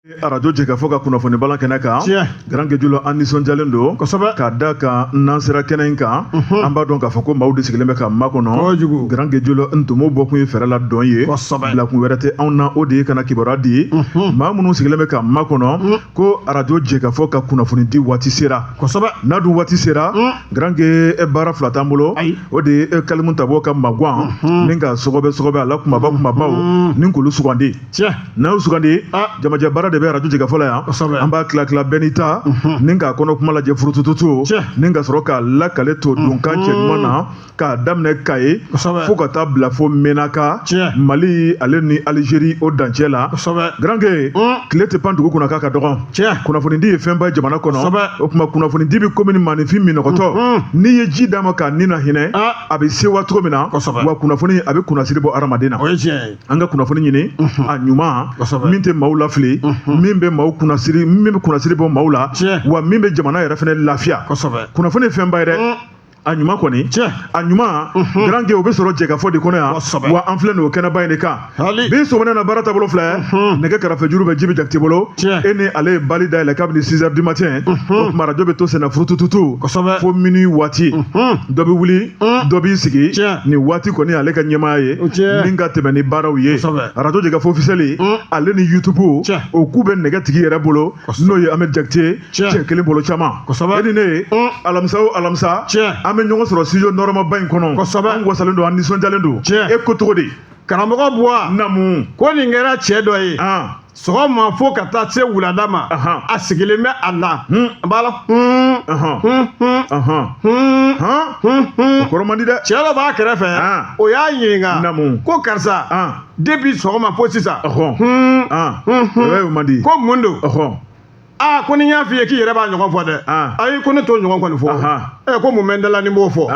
Arajo Jɛkafɔ ka kunnafoni balan kɛnɛ kan. Grand Guédiolo, an nisɔndiyalen don. K'a da kan n'an sera kɛnɛ in kan, an b'a dɔn k'a fɔ ko maaw de sigilen bɛ ka makɔnɔ. Grand Guédiolo, ntomo bɔkun ye fɛɛrɛ la dɔn ye. Bilakun wɛrɛ tɛ anw na, o de ye ka na kibaruya di. Maa minnu sigilen bɛ ka makɔnɔ ko arajo Jɛkafɔ ka kunnafoni di waati sera. N'a dun waati sera, Grand Gué, baara fila t'an bolo. O de ye Kalimu Tabo ka magwan ni ka sɔgɔbɛ sɔgɔbɛ a la kumaba kumabaw ni k'olu sugandi. N'a y'u sugandi, jamajɛ baara de bɛ arajo Jɛkafɔ la yan. An b'a tila tila bɛɛ n'i ta ni k'a kɔnɔ kuma lajɛ furutututu ni ka sɔrɔ k'a lakale to donkan cɛ ɲuman na, k'a daminɛ Kayi fo ka taa bila fo Menaka, Mali ale ni Alizeri o dancɛ la. Grand Gué, tile tɛ pan dugu kunna k'a ka dɔgɔn. Kunnafonidi ye fɛnba ye jamana kɔnɔ. O tuma kunnafonidi bɛ komi maaninfin minnɔgɔtɔ, n'i ye ji d'a ma k'a ni na hinɛ, a bɛ sewa cogo min na. Wa kunnafoni a bɛ kunnasiri bɔ hadamaden na. An ka kunnafoni ɲini a ɲuman, min tɛ maaw lafili, min bɛ maaw kunnasiri, min bɛ kunnasiri bɔ maaw la, wa min bɛ jamana yɛrɛ fana lafiya. Kunnafoni ye fɛnba ye dɛ. A ɲuman kɔni, a ɲuman, Grand Gué, o bɛ sɔrɔ Jɛkafɔ de kɔnɔ yan. Wa an filɛ nin o kɛnɛba in de kan bi sɔgɔmada na. Baara taabolo filɛ, nɛgɛ kɛrɛfɛjuru bɛ Jibi Jakite bolo. E ni ale ye bali dayɛlɛ kabini 6 heures du matin. O tuma arajo bɛ to senna furutututu fo minuit waati. Dɔ bɛ wuli, dɔ b'i sigi. Nin waati kɔni, ale ka ɲɛmaaya ye min ka tɛmɛ ni baaraw ye. Arajo Jɛkafɔ officiel ale ni YouTube, o k'u bɛ nɛgɛ tigi yɛrɛ bolo, n'o ye Ahmed Jakite, cɛ kelen bolo caman. E ni ne ye, alamisa o alamisa, an bɛ ɲɔgɔn sɔrɔ studio nɔrɔmaba in kɔnɔ. An wasalen don, an nisɔndiyalen don. E ko cogo di? Karamɔgɔ Buwa. Namu. Ko nin kɛra cɛ dɔ ye, sɔgɔma fo ka taa se wulada ma, a sigilen bɛ a la, a b'a la hun hun hun hun hun hun. O kɔrɔ man di dɛ. Cɛ dɔ b'a kɛrɛfɛ, o y'a ɲininka. Namu. Ko karisa, depuis sɔgɔma fo sisan, hun hun hun, o man di. Ko mun don? Aa, ko ni n y'a f'i ye k'i yɛrɛ b'a ɲɔgɔn fɔ dɛ. Ayi, ko ne t'o ɲɔgɔn kɔni fɔ. Ɛ, ko mun bɛ n da la ni n b'o fɔ?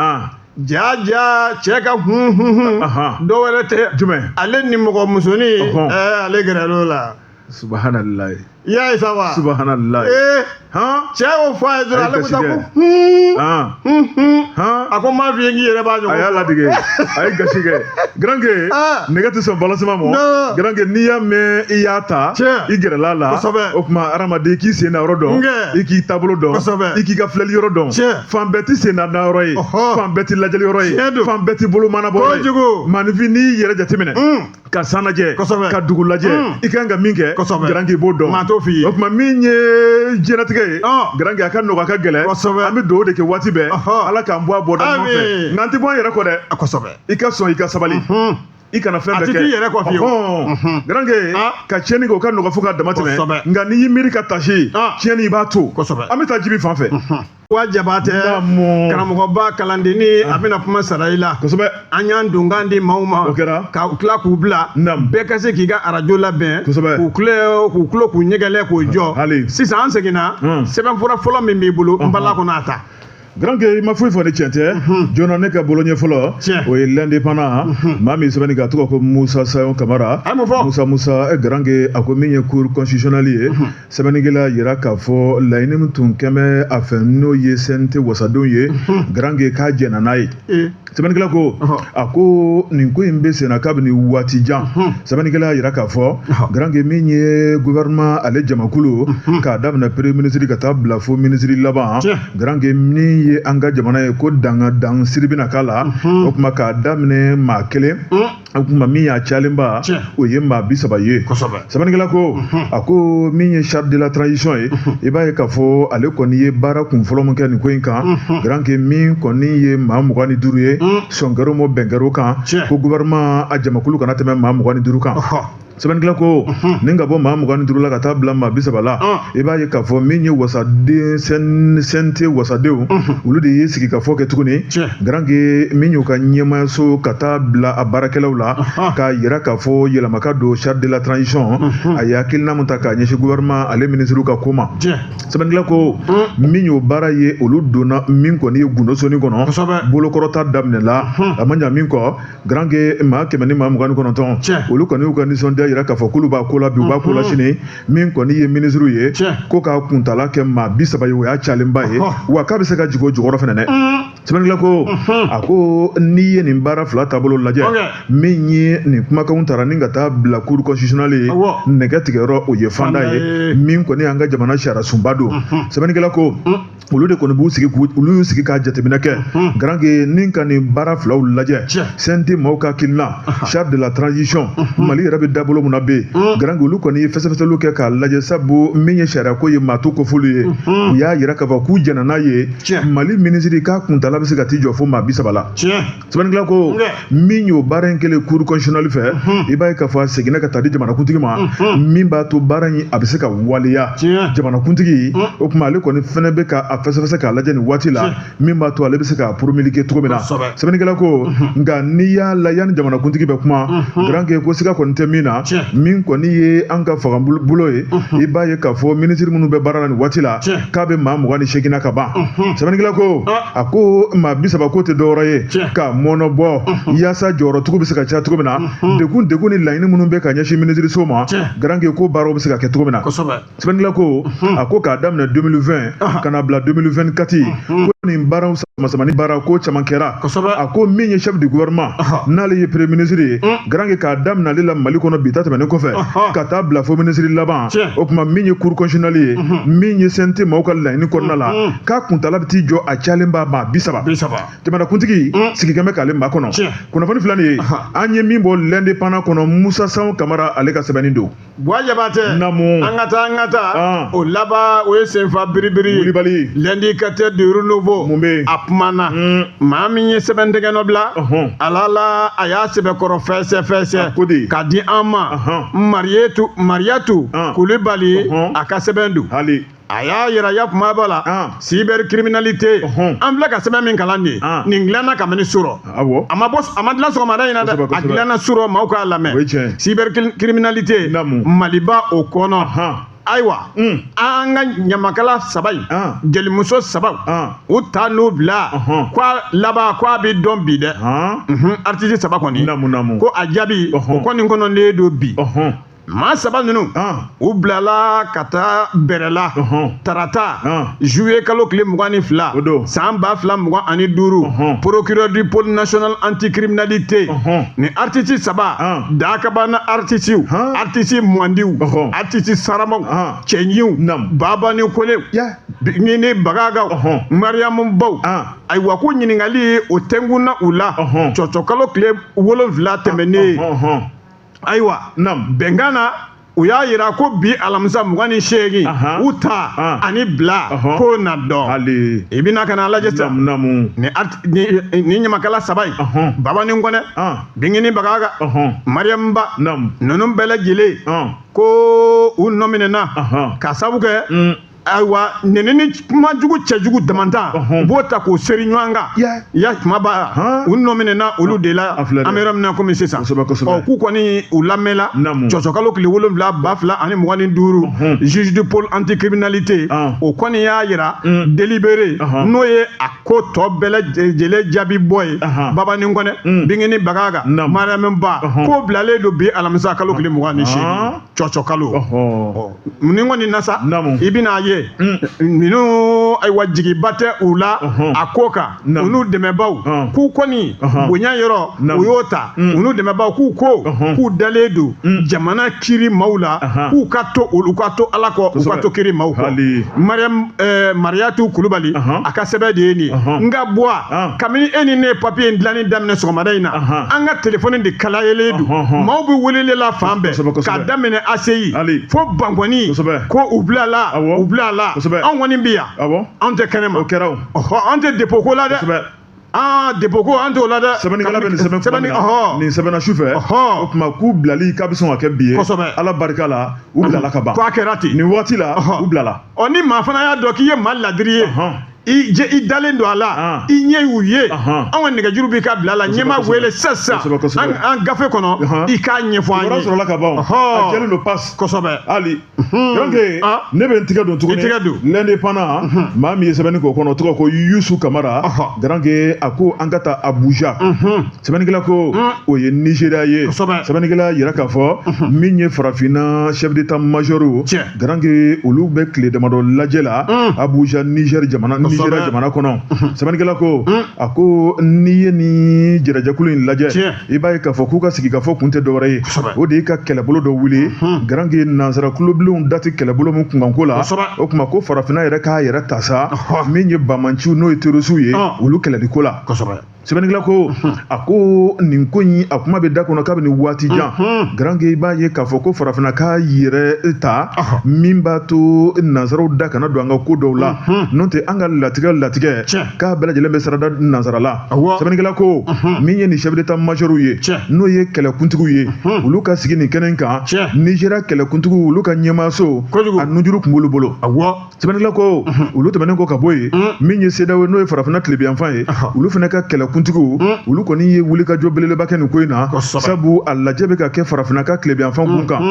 Ja ja, cɛ ka hun hun hun, dɔ wɛrɛ tɛ. Jumɛn? Ale ni mɔgɔ musonin, ɛɛ, ale gɛrɛl'o la. Subahanallahi. I y'a ye sa wa? Subahanallahi. Ee, cɛ y'o fɔ a ye dɔrɔn, ale ko sa ko hun hun hun. A ko n m'a f'i ye k'i yɛrɛ b'a ɲɔgɔn fɔ. A y'a ladege, a ye gasi kɛ. Grand Gué, nɛgɛ tɛ sɔn balasima ma. Grand Gué, n'i y'a mɛn i y'a ta, i gɛrɛla la. O tuma hadamaden k'i sen na yɔrɔ dɔn, i k'i taabolo dɔn, i k'i ka filɛli yɔrɔ dɔn. Fan bɛɛ tɛ sen na yɔrɔ ye, fan bɛɛ tɛ lajɛli yɔrɔ ye, fan bɛɛ tɛ bolo manabɔ yɔrɔ ye. Maaninfin, n'i y'i yɛrɛ jateminɛ ka san lajɛ, ka dugu lajɛ, i kan ka min kɛ, Grand Gué, i b'o dɔn. Maa t'o f'i ye. O tuma min ye diɲɛlatigɛ ye, Grand Gué, a ka nɔgɔ, a ka gɛlɛn, an bɛ dugawu de kɛ waati bɛɛ, Ala k'an bɔ a bɔda ɲuman fɛ. Nka an tɛ bɔ an yɛrɛ kɔ dɛ. I ka sɔn, i ka sabali, i kana fɛn bɛɛ kɛ. A tɛ k'i yɛrɛ kɔ fiyewu. Grand Gué, ka tiɲɛni kɛ, o ka nɔgɔ fo ka dama tɛmɛ, nka n'i y'i miiri ka tasi, tiɲɛni i b'a to. An bɛ taa Jibi fan fɛ. Wa Jabatɛ, karamɔgɔba kalandenni, a bɛna kuma sara i la. An y'an donkan di maaw ma. O kɛra. Ka tila k'u bila. Bɛɛ ka se k'i ka arajo labɛn. K'u tulo k'u tulo k'u ɲɛgɛlɛ k'u jɔ. Sisan an seginna, sɛbɛnfura fɔlɔ min b'i bolo, n bala kɔnɔ, a ta. Grand Gué, i ma foyi fɔ ni tiɲɛ tɛ. Joona ne ka bolo ɲɛ fɔlɔ, o ye L'Indépendant. Maa min sɛbɛnni kɛ, a tɔgɔ ko Musa Sayon Kamara. Musa Musa, Grand Gué, a ko min ye cour constitutionnelle ye, sɛbɛnnikɛla yira k'a fɔ laɲini min tun kɛmɛ a fɛ, n'o ye CNT wasadenw ye, Grand Gué, k'a jɛnna n'a ye. Sɛbɛnnikɛla ko, a ko nin ko in bɛ senna kabini waati jan. Sɛbɛnnikɛla yira k'a fɔ, Grand Gué, min ye gouvernement ale jamakulu, k'a daminɛ premier ministre ka taa bila fo ministre laban, Grand Gué, min ye an ka jamana ye, ko danga dan siri bɛna k'a la. O tuma k'a daminɛ maa kelen, o tuma min y'a cayalenba, o ye maa 30 ye. Sɛbɛnnikɛla ko, a ko min ye charte de la transition ye, i b'a ye k'a fɔ ale kɔni ye baara kun fɔlɔ min kɛ nin ko in kan, Grand Gué, min kɔni ye maa 25 ye, sɔn kɛr'o ma, bɛn kɛr'o kan, ko gouvernement a jamakulu kana tɛmɛ maa 25 kan. Sɛbɛnnikɛla ko ni ka bɔ maa 25 la ka taa bila maa 30 la, i b'a ye k'a fɔ min ye wasaden CNT wasadenw, olu de ye sigikafɔ kɛ tuguni, Grand Gué, min y'u ka ɲɛmaayaso ka taa bila a baarakɛlaw la, k'a yira k'a fɔ yɛlɛma ka don charte de la transition, a ye hakilina min ta k'a ɲɛsin gouvernement ale minisiriw ka ko ma. Sɛbɛnnikɛla ko min y'o baara ye, olu donna min kɔni ye gundo soni kɔnɔ, bolokɔrɔta daminɛla. A ma ɲa min kɔ, Grand Gué, maa kɛmɛ ni maa 29, olu kɔni y'u ka nisɔndiya yira k'a fɔ k'olu b'a ko la bi, u b'a ko la sini. Min kɔni ye minisiriw ye, ko k'a kuntala kɛ maa 30 ye, o y'a cayalenba ye, wa k'a bɛ se ka jigin o jukɔrɔ fɛnɛ dɛ. Sɛbɛnnikɛla ko a ko n'i ye nin baara fila taabolo lajɛ, min ye nin kumakanw tara ni ka taa bila cour constitutionnelle ye, nɛgɛ tigɛyɔrɔ o ye fanda ye, min kɔni y'an ka jamana sariya sunba don. Sɛbɛnnikɛla ko olu de kɔni b'u sigi, olu y'u sigi ka jateminɛ kɛ, Garanke, ni ka nin baara filaw lajɛ, CNT maaw ka hakilina, charte de la transition, Mali yɛrɛ bɛ dabolo mun na bɛ yen, Garanke, olu kɔni ye fɛsɛfɛsɛliw kɛ k'a lajɛ, sabu min ye sariya ko ye, maa t'u kof'olu ye. U y'a yira k'a fɔ k'u jɛnna n'a ye, Mali minisiri k'a kuntala bɛ se ka t'i jɔ fo maa 30 la. Sɛbɛnnikɛla ko min y'o baara in kɛlen cour constitutionnelle fɛ, i b'a ye k'a fɔ a seginna ka taa di jamanakuntigi ma, min b'a to baara in a bɛ se ka waleya. Jamanakuntigi o tuma, ale kɔni fɛnɛ bɛ ka a fɛsɛfɛsɛ k'a lajɛ nin waati la, min b'a to ale bɛ se k'a promulguer cogo min na. Sɛbɛnnikɛla ko nka n'i y'a la, yanni jamanakuntigi bɛ kuma, Garanke, ko siga kɔni tɛ min na, min kɔni ye an ka fangabolo ye, i b'a ye k'a fɔ minisiri minnu bɛ baara la nin waati la, k'a bɛ maa 28 na ka ban. Sɛbɛnnikɛla ko a ko maa 30 ko tɛ dɔwɛrɛ ye ka mɔnɔ bɔ yaasa jɔyɔrɔtigiw bɛ se ka caya cogo min na, degun ni laɲini minnu bɛ ka ɲɛsin minisiriso ma, Garanke, ko baaraw bɛ se ka kɛ cogo min na. Sɛbɛnnikɛla ko a ko k'a daminɛ 2020 ka na bila 2024, ko nin baaraw samasamani baara ko caman kɛra. A ko min ye chef du gouvernement, n'ale ye premier ministre ye, Garanke, k'a daminɛ ale la Mali kɔnɔ bi ta tɛmɛnen kɔfɛ ka taa bila fo minisiri laban, o tuma min ye cour constitutionnelle ye, min ye CNT maaw ka laɲini kɔnɔna la, k'a kuntala bɛ t'i jɔ a cayalen b'a maa 30. Jamanakuntigi sigikɛn bɛ k'ale makɔnɔ. Kunnafoni filɛ nin ye, an ye min bɔ L'Indépendant kɔnɔ, Musa Sanw Kamara ale ka sɛbɛnni don. Buwa Jabatɛ, Naamu. An ka taa, an ka taa. O laban, o ye senfa biribiri ye. Wulibali. L'indicateur du renouveau. Mun bɛ yen? A kumana. Maa min ye sɛbɛn tɛgɛ nɔ bila, ala la, a y'a sɛbɛkɔrɔ fɛsɛ fɛsɛ. Ko di? K'a di an ma. Mariyatu, Mariyatu Kulibali, a ka sɛbɛn don. Hali. A y'a yira ya kuma b'a la, cybercriminalité, an filɛ ka sɛbɛn min kalan nin ye, nin dilanna kabini surɔ. A ma bɔ, a ma dilan sɔgɔmada in na dɛ, a dilanna surɔ, maaw k'a lamɛn. Cybercriminalité Maliba o kɔnɔ. Ayiwa, an ka ɲamakala saba in, jelimuso saba, u ta n'u bila ko a laban ko a bɛ dɔn bi dɛ. Artiste saba kɔni, ko a jaabi o kɔni kɔnɔnen don bi. Maa saba ninnu, u bilala ka taa bɛrɛ la tarata, juillet kalo tile 22, san 2025. Procureur du pôle national anticriminalité, ni artiste saba, dakabana artisiw, artiste mɔndiw, artiste saramaw, cɛɲiw, Baba ni Konew ni Bagagaw, Mariyamu baw. Ayiwa, ko ɲininkali o tɛnkunna u la cɔcɔ kalo tile 7 tɛmɛnen. Ayiwa, bɛnkan na, u y'a yira ko bi alamisa 28, u ta ani bila ko na dɔn. I bɛna ka na lajɛ sisan, ni ɲamakala saba in, Baba ni Kɔnɛ, Bingini Bagaga, Mariyamu Ba, ninnu bɛɛ lajɛlen ko u nɔ minɛna ka sabu kɛ, ayiwa, nɛni ni kuma jugu cɛjugu damantan, u b'o ta k'o seri ɲɔgɔn kan ya kuma ba, u nɔ minɛna olu de la. An bɛ yɔrɔ min na komi sisan, ɔ k'u kɔni u lamɛnla cɔcɔkalo tile 7 2025. Juge du pôle anticriminalité, o kɔni y'a yira délibéré, n'o ye a ko tɔ bɛɛ lajɛlen jaabi bɔ ye, Baba ni Kɔnɛ, Bingini Bagaga, Mariyamu Ba, k'o bilalen don bi alamisa kalo tile 28, cɔcɔ kalo. Nin kɔni na sa, i bɛna ye ninnu, ayiwa, jigiba tɛ u la a ko kan. U n'u dɛmɛbaw k'u kɔni bonya yɔrɔ, u y'o ta. U n'u dɛmɛbaw k'u ko k'u dalen don jamana kiiri maaw la, k'u ka to, olu ka to Ala kɔ, u ka to kiiri maaw kɔ. Mariam Mariyatu Kulubali, a ka sɛbɛn de ye nin ye. Nka Buwa, kabini e ni ne ye papiye in dilanni daminɛ sɔgɔmada in na, an ka telefɔni de kalayelen don, maaw bɛ weleli la fan bɛɛ, k'a daminɛ ACI fo Bankɔni, ko u bilala, u bilala. Anw kɔni bi yan, anw tɛ kɛnɛ ma, anw tɛ dépôt ko la dɛ. Aa, dépôt ko, an t'o la dɛ. Sɛbɛnnikɛla bɛ nin sɛbɛn kuma min na, nin sɛbɛnna su fɛ, o tuma k'u bilali k'a bɛ sɔn ka kɛ bi ye. Ala barika la, u bilala ka ban. K'a kɛra ten. Nin waati la, u bilala. Ɔ, ni maa fana y'a dɔn k'i ye maa ladiri ye, i dalen don a la, i ɲɛ y'u ye, anw ka nɛgɛjuru b'i ka bila la, ɲɛmaa wele sisan an gafe kɔnɔ, i k'a ɲɛfɔ an ye. Kibaruya sɔrɔla ka ban, a jɛlen don pas. Hali donc ne bɛ n tigɛ don tuguni. I tigɛ don. L'Indépendant, maa min ye sɛbɛnni k'o kɔnɔ, o tɔgɔ ko Yusu Kamara. Garanke, a ko an ka taa Abuja. Sɛbɛnnikɛla ko o ye Nigéria ye. Sɛbɛnnikɛla yira k'a fɔ min ye farafinna chef d'état major, Garanke, olu bɛ tile damadɔ lajɛ la Abuja, Niger jamana. Nizeriya jamana kɔnɔ. Sɛbɛnnikɛla ko a ko n'i ye nin jɛrɛjɛkulu in lajɛ, i b'a ye k'a fɔ k'u ka sigikafɔ kun tɛ dɔwɛrɛ ye, o de y'i ka kɛlɛbolo dɔ wuli Garange nansara kulobilenw da tɛ kɛlɛbolo min kunkanko la. O tuma ko farafinna yɛrɛ k'a yɛrɛ ta sa, min ye banbaanciw n'o ye terroristew ye, olu kɛlɛli ko la. Sɛbɛnnikɛla ko a ko nin ko in a kuma bɛ da kɔnɔ kabini waati jan. Garange i b'a ye k'a fɔ ko farafinna k'a yɛrɛ ta, min b'a to nansaraw da kana don an ka ko dɔw la, n'o tɛ an ka latigɛ k'a bɛɛ lajɛlen bɛ sira da nansara la. Sɛbɛnnikɛla ko min ye nin chef d'état major ye, n'o ye kɛlɛkuntigiw ye, olu ka sigi nin kɛnɛ kan. Nizeriya kɛlɛkuntigiw, olu ka ɲɛmaaso a nujuru tun b'olu bolo. Sɛbɛnnikɛla ko olu tɛmɛnen kɔ ka bɔ yen, min ye CEDEAO n'o ye farafinna tilebinyanfan ye, olu fana ka kɛlɛkuntigiw, olu kɔni ye wulikajɔ belebeleba kɛ nin ko in na, sabu a lajɛ bɛ ka kɛ farafinna ka tilebinyanfan kun kan,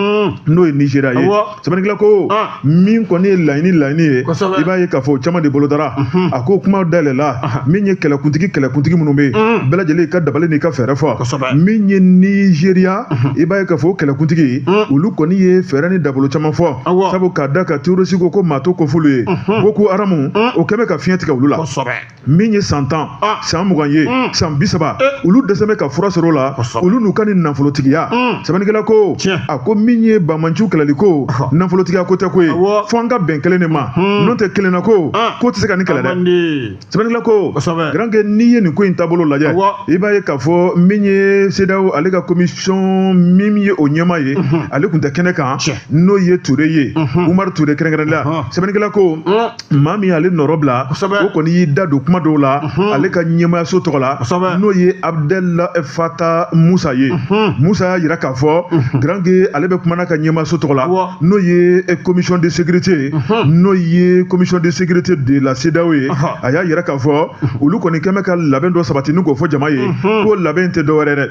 n'o ye Nizeriya ye. Sɛbɛnnikɛla ko min kɔni ye laɲini ye, i b'a ye k'a fɔ o caman de bolodara. A ko kuma dayɛlɛla, min ye kɛlɛkuntigi minnu bɛ yen, bɛɛ lajɛlen ka dabali n'i ka fɛɛrɛ fɔ. Min ye Nizeriya, i b'a ye k'a fɔ o kɛlɛkuntigi, olu kɔni ye fɛɛrɛ ni dabolo caman fɔ, sabu k'a da ka terroriste ko maa t'o ko f'olu ye. Boko Haram o kɛlen bɛ ka fiɲɛ tigɛ olu la. Min ye san 10, san 20 ye, san 30, olu dɛsɛ bɛ ka fura sɔrɔ o la, olu n'u ka nin nafolotigiya. Sɛbɛnnikɛla ko a ko min ye banbaanciw kɛlɛli ko, nafolotigiya ko tɛ ko ye, fo an ka bɛn kelen de ma, n'o tɛ kelenna ko ko tɛ se ka nin kɛlɛ dɛ. Sɛbɛnnikɛla ko Garange n'i ye nin ko in taabolo lajɛ, i b'a ye k'a fɔ min ye CEDEAO ale ka commission min ye o ɲɛmaa ye, ale tun tɛ kɛnɛ kan, n'o ye Ture ye, Umaru Ture kɛrɛnkɛrɛnnen la. Sɛbɛnnikɛla ko maa min y'ale nɔrɔ bila, o kɔni y'i da don kuma dɔw la ale ka ɲɛmaayaso tɔgɔ la, n'o ye Abdel Fattah Musa ye. Musa y'a jira k'a fɔ Garange ale bɛ kuma n'a ka ɲɛmaayaso tɔgɔ la, n'o ye commission de sécurité, n'o ye commission de sécurité de la CEDEAO ye. A y'a jira k'a fɔ olu kɔni kɛn bɛ ka labɛn dɔ sabati ni k'o fɔ jama ye, ko labɛn tɛ dɔwɛrɛ dɛ,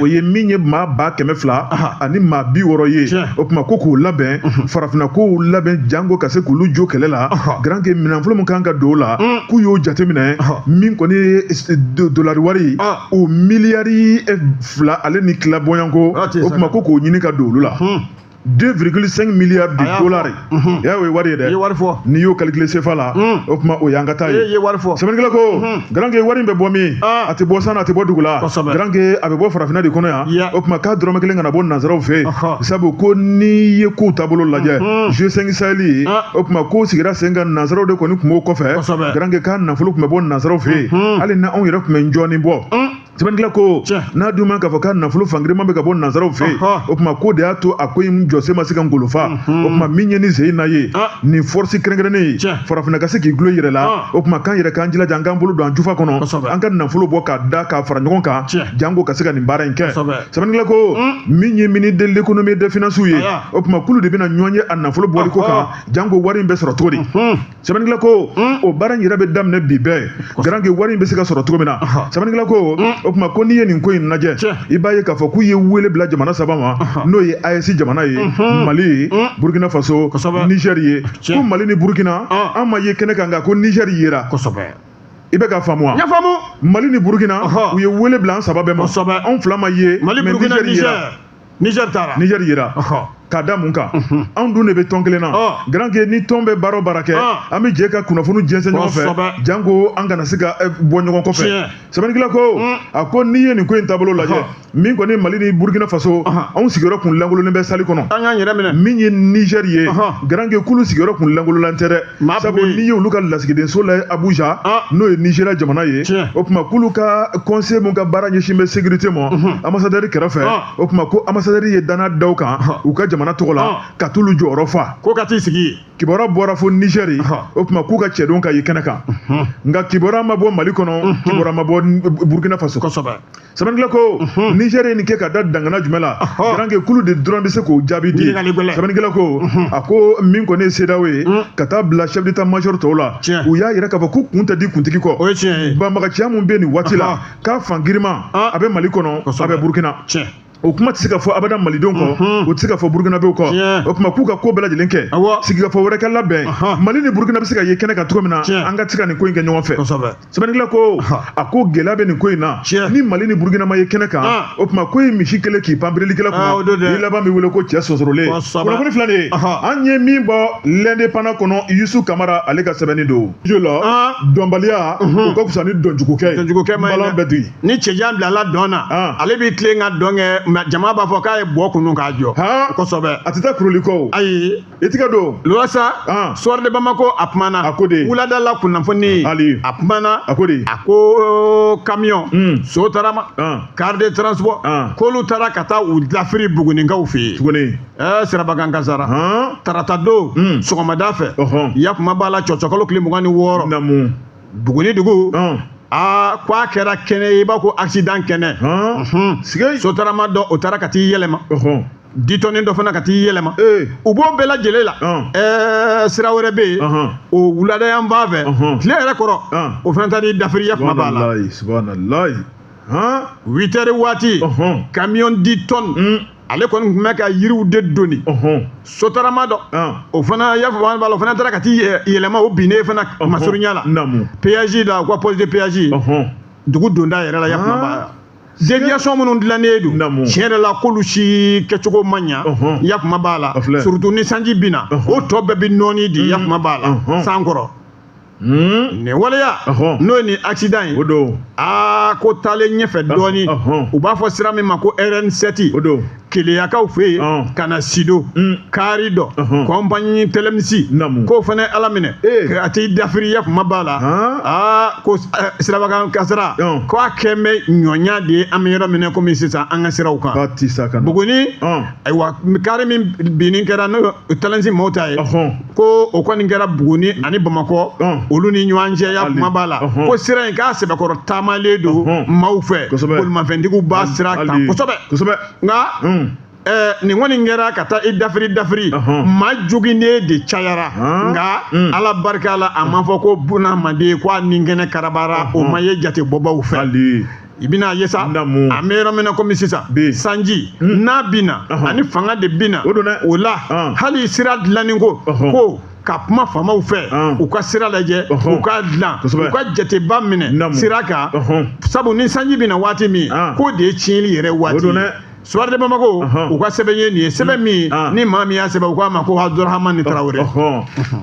o ye min ye maa 200,000 ani maa 60 ye. O tuma ko k'u labɛn, farafinna kow labɛn jango ka se k'olu jo kɛlɛ la. Garange minɛnfolo min kan ka don o la, k'u y'o jateminɛ, min kɔni ye dolari wari o miliyari 2 ale ni tila bɔɲɔgɔnko, o tuma ko k'o ɲini ka don olu la. 2,5 milliards de dollars. Ya o ye wari ye dɛ. N'i y'o calculer CFA la, o tuma o y'an ka taa ye. Sɛbɛnnikɛla ko Garange wari in bɛ bɔ min, a tɛ bɔ san na, a tɛ bɔ dugu la. Garange a bɛ bɔ farafinna de kɔnɔ yan. O tuma k'a dɔrɔmɛ kelen kana bɔ nansaraw fɛ yen, sabu ko n'i ye kow taabolo lajɛ, G5 Sahel, o tuma ko sigira sen kan, nansaraw de kɔni tun b'o kɔfɛ. Garange k'a nafolo tun bɛ bɔ nansaraw fɛ yen, hali ni anw yɛrɛ tun bɛ njɔɔni bɔ. Sɛbɛnnikɛla ko n'a dun ma k'a fɔ k'a nafolo fangirima bɛ ka bɔ nansaraw fɛ yen, o tuma ko de y'a to a ko in jɔsen ma se ka ngolofa. O tuma min ye ni sen in na ye, nin force kɛrɛnkɛrɛnnen ye, farafinna ka se k'i gulo yɛrɛ la. O tuma k'an yɛrɛ k'an jilaja, an k'an bolo don an jufa kɔnɔ, an ka nafolo bɔ k'a da k'a fara ɲɔgɔn kan, jango ka se ka nin baara in kɛ. Sɛbɛnnikɛla ko min ye ministre de l'économie et des finances ye, o tuma k'olu de bɛna ɲɔgɔn ye a nafolo bɔli ko kan, jango wari in bɛ sɔrɔ cogo di. Sɛbɛnnikɛla ko o baara in yɛrɛ bɛ daminɛ bi bɛɛ, Garange wari in bɛ se ka sɔrɔ cogo min na. Sɛbɛnnikɛla ko o tuma ko n'i ye nin ko in lajɛ, i b'a ye k'a fɔ k'u ye wele bila jamana 3 ma, n'o ye AES jamana ye, Mali ye, Burkina Faso, Niger ye. Ko Mali ni Burkina an ma ye kɛnɛ kan, nka ko Niger yera. I bɛ ka faamu wa? Mali ni Burkina u ye wele bila an 3 bɛɛ ma, anw 2 ma ye, mais Niger yera. Niger taara. Niger yera. K'a da mun kan? Anw dun de bɛ tɔn kelen na. Garange ni tɔn bɛ baara o baara kɛ, an bɛ jɛ ka kunnafoni jɛnsɛn ɲɔgɔn fɛ, jango an kana se ka bɔ ɲɔgɔn kɔfɛ. Sɛbɛnnikɛla ko a ko n'i ye nin ko in taabolo lajɛ, min kɔni Mali ni Burkina Faso, anw sigiyɔrɔ kun lankolonlen bɛ sali kɔnɔ. An y'an yɛrɛ minɛ. Min ye Niger ye, Garange k'olu sigiyɔrɔ kun lankololan tɛ dɛ, sabu n'i ye olu ka lasigidenso lajɛ Abuja, n'o ye Nigéria jamana ye, o tuma k'olu ka conseil mun ka baara ɲɛsin bɛ sécurité ma, ambassadeur kɛrɛfɛ, o tuma ko ambassadeur ye danaya da u kan u ka jamana tɔgɔ la, ka t'olu jɔyɔrɔ fa. Ko ka t'i sigi. Kibaruya bɔra fo Niger, o tuma k'u ka cɛdenw ka ye kɛnɛ kan, nka kibaruya ma bɔ Mali kɔnɔ, kibaruya ma bɔ Burkina Faso. Sɛbɛnnikɛla ko Niger ye nin kɛ ka da dangana jumɛn la? Garange k'olu de dɔrɔn bɛ se k'o jaabi di. Sɛbɛnnikɛla ko a ko min kɔni ye CEDEAO ye, ka taa bila chef d'état major tɔw la, u y'a yira k'a fɔ k'u kun tɛ di kuntigi kɔ. Banbagaciya mun bɛ nin waati la, k'a fan girinma a bɛ Mali kɔnɔ, a bɛ Burkina. O kuma tɛ se ka fɔ abada malidenw kɔ, o tɛ se ka fɔ burukinabew kɔ. O tuma k'u ka ko bɛɛ lajɛlen kɛ, sigikafɔ wɛrɛ ka labɛn, Mali ni Burukina bɛ se ka ye kɛnɛ kan cogo min na, an ka se ka nin ko in kɛ ɲɔgɔn fɛ. Sɛbɛnnikɛla ko, a ko gɛlɛya bɛ nin ko in na, ni Mali ni Burukina ma ye kɛnɛ kan, o tuma ko ye misi kelen k'i pan birilikɛla kunna, i laban bɛ wele ko cɛ sɔsɔrɔlen. Kunnafoni filɛ nin ye, an ye min bɔ L'Indépendant kɔnɔ, Yusu Kamara ale ka sɛbɛnni don. La dɔnbaliya o ka fisa ni dɔnjugukɛ ye. Dɔnjugukɛ ma ɲi bɛɛ digi. Ni cɛjan bilala dɔn na, ale b'i tilen ka dɔn kɛ, jama b'a fɔ k'a ye bɔ kunu k'a jɔ. Kosɛbɛ. A tɛ taa kuruli kɔ o. Ayi. I tigɛ don. Walasa Soir de Bamako a kumana. A ko de. Wulada la kunnafoni. Ali. A kumana. A ko de. A ko camion. Sotarama. Car de transport. K'olu taara ka taa u dafiri Buguninkaw fɛ yen. Tuguni. Sirabakan kasara. Tarata don. Sɔgɔmada fɛ. Yakuma b'a la cɔcɔkalo tile 26. Namu. Buguni dugu. Aa, ko a kɛra kɛnɛ ye i b'a ko accident kɛnɛ. Sotarama dɔ o taara ka t'i yɛlɛma. Dix tonnes dɔ fana ka t'i yɛlɛma. U b'o bɛɛ lajɛlen la. Sira wɛrɛ bɛ yen. O wulada yan fan fɛ. Tile yɛrɛ kɔrɔ. O fana taara i dafiri yakuma b'a la. Subahanallahi. 8 heures waati. Camion 10 tonnes. Ale kɔni tun bɛ ka yiriw de doni. Sotarama dɔ. O fana yakuma b'a la, o fana taara ka t'i yɛlɛma, o binnen fana masurunya la. Péage la, u ka poste de péage. Dugu donda yɛrɛ la yakuma b'a la. Déviation minnu dilannen don, tiɲɛ yɛrɛ la k'olu si kɛcogo man ɲa, yakuma b'a la, surtout ni sanji binna, o tɔ bɛɛ bɛ nɔɔni di, yakuma b'a la san kɔrɔ. Nin waleya n'o ye nin accident ye, o don. Aa, ko taalen ɲɛfɛ dɔɔni, u b'a fɔ sira min ma ko RN7, o don, Keleyakaw fɛ yen ka na Sido, car dɔ compagnie Telemsi, k'o fana ala minɛ a t'i dafiri, yakuma b'a la. Aa, ko sirabakan kasara ko a kɛn bɛ ɲɔnya de ye, an bɛ yɔrɔ min na komi sisan an ka siraw kan. Buguni, ayiwa, car min binni kɛra n'o Telemsi maaw ta ye, ko o kɔni kɛra Buguni ani Bamakɔ olu ni ɲɔgɔn cɛ, yakuma b'a la, ko sira in k'a sɛbɛkɔrɔ taamalen don maaw fɛ, bolimafɛntigiw b'a sira ta kosɛbɛ. Nka nin kɔni kɛra ka taa i dafiri dafiri, maa joginnen de cayara, nka Ala barika la, a ma fɔ ko bunahadamaden ko a ni kɛnɛ karabara, o ma ye jate bɔbaw fɛ. I bɛna ye sa, an bɛ yɔrɔ min na komi sisan, sanji n'a binna ani fanga de binna o la, hali sira dilanni ko ka kuma faamaw fɛ, u ka sira lajɛ, u ka dilan, u ka jateba minɛ sira kan, sabu ni sanji bɛna waati min, k'o de ye tiɲɛli yɛrɛ waati ye. Soir de Bamako u ka sɛbɛn ye nin ye, sɛbɛn min ni maa min y'a sɛbɛn, u k'a ma ko Abdurahamani Tarawele.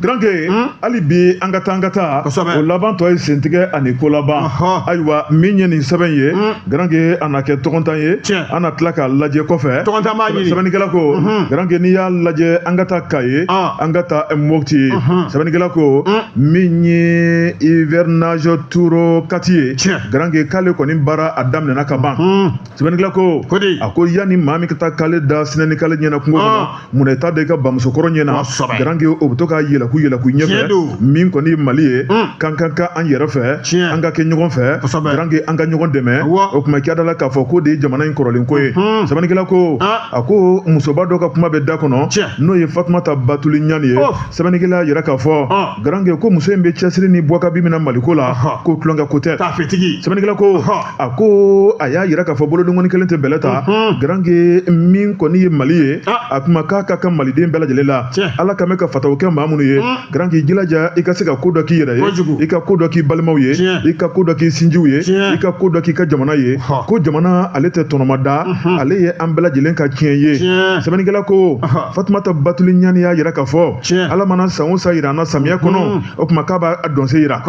Garanke, hali bi an ka taa, an ka taa, o laban tɔ ye sentigɛ ani ko laban. Ayiwa, min ye nin sɛbɛn ye, Garanke, a na kɛ tɔgɔntan ye, an na tila k'a lajɛ kɔfɛ. Tɔgɔntan b'a ɲini. Sɛbɛnnikɛla ko, Garanke, n'i y'a lajɛ, an ka taa Kaye, an ka taa Mopti ye. Sɛbɛnnikɛla ko, min ye hivernage tour 4 ye, Garanke, k'ale kɔni baara a daminɛna ka ban. Sɛbɛnnikɛla ko, a ko yanni maa min ka taa k'ale da sinɛ ni k'ale ɲɛna kungo kɔnɔ, munna i t'a da i ka bamusokɔrɔ ɲɛna? Garanke, o bɛ to k'a yɛlɛku yɛlɛku ɲɛfɛ. Min kɔni ye Mali ye, k'an ka kan an yɛrɛ fɛ, an ka kɛ ɲɔgɔn fɛ, Garanke, an ka ɲɔgɔn dɛmɛ. O tuma k'a da la k'a fɔ k'o de ye jamana in kɔrɔlen ko ye. Sɛbɛnnikɛla ko, a ko musoba dɔ ka kuma bɛ da kɔnɔ, n'o ye Fatumata Batuli Ɲani ye. Sɛbɛnnikɛla y'a yira k'a fɔ, Garanke, ko muso in bɛ cɛsiri ni bɔkabi min na Maliko la, ko tulonkɛ ko tɛ. Sɛbɛnnikɛla ko, a ko a y'a yira k'a fɔ bolodenkɔni kelen tɛ bɛlɛ ta. Garanke, min kɔni ye Mali ye, a kuma k'a ka kan maliden bɛɛ lajɛlen la. Ala ka mɛn ka fataw kɛ maa minnu ye, Garanke, jilaja i ka se ka ko dɔ k'i yɛrɛ ye, i ka ko dɔ k'i balimaw ye, i ka ko dɔ k'i sinjiw ye, i ka ko dɔ k'i ka jamana ye. Ko jamana ale tɛ tɔnɔma da, ale ye an bɛɛ lajɛlen ka tiɲɛ ye. Sɛbɛnnikɛla ko, Fatumata Batuli Ɲani y'a yira k'a fɔ, Ala mana san o san yira an na samiya kɔnɔ, o tuma k'a b'a dɔnse yira.